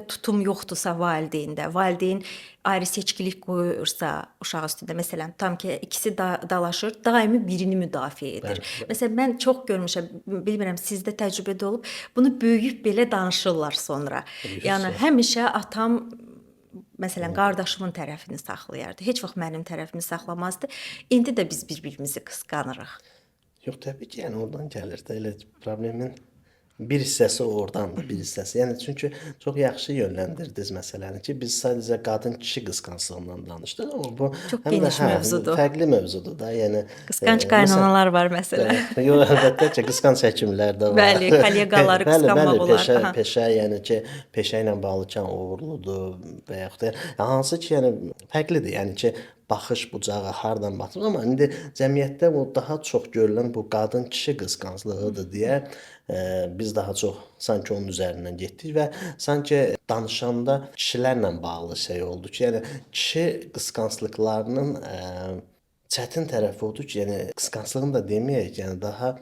Tutum yoxdursa valideyndə, valideyn ayrı seçkilik qoyursa uşaq üstündə, məsələn, tam ki ikisi da dalaşır, daimi birini müdafiə edir. Bəli, bəli. Məsələn, mən çox görmüşəm, bilmirəm sizdə təcrübədə olub, bunu böyüyüb belə danışırlar sonra. Yəni həmişə atam məsələn qardaşımın tərəfini saxlayardı. Heç vaxt mənim tərəfimi saxlamazdı. İndi də biz bir-birimizi qısqanırıq. Yox, təbii ki, yəni oradan gəlir də, elə problemin bir hissəsi ordandır, bir hissəsi. Yəni çünki çox yaxşı yönləndirdiniz məsələni ki, biz sadəcə qadın-kişi qısqanclığından danışdıq, amma bu Çox həm də geniş hə, mövzudur. Fərqli mövzudur da. Yəni Qısqanc məsələn, qaynanalar var məsələn. Bəli. Yox, əlbəttə ki, qısqanc həkimlər də var. Bəli, kolleqaları Bəli, qısqanmaq bəli, olar. peşə, Aha. peşə, yəni ki, peşə ilə bağlı ki, uğurludur və yaxud da yəni, hansı ki, yəni fərqlidir. Yəni ki, baxış bucağı hardan baxsın, amma indi cəmiyyətdə o daha çox görülən bu qadın-kişi qısqanclığıdır deyə biz daha çox sanki onun üzərindən getdik və sanki danışanda kişilərlə bağlı şey oldu ki, yəni kişi qısqanclıqlarının çətin tərəfi odur ki, yəni qısqanclığını da deməyək, yəni daha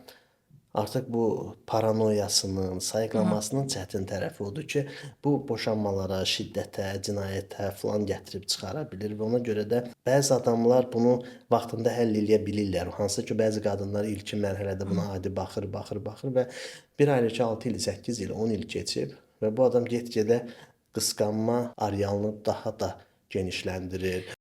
artıq bu paranoyasının, sayıqlamasının çətin tərəfi odur ki, bu boşanmalara, şiddətə, cinayətə filan gətirib çıxara bilir və ona görə də bəzi adamlar bunu vaxtında həll eləyə bilirlər. Hansı ki, bəzi qadınlar ilkin mərhələdə buna adi baxır, baxır, baxır və bir aylık 6 il, 8 il, 10 il keçib və bu adam get-gedə qısqanma arealını daha da genişləndirir.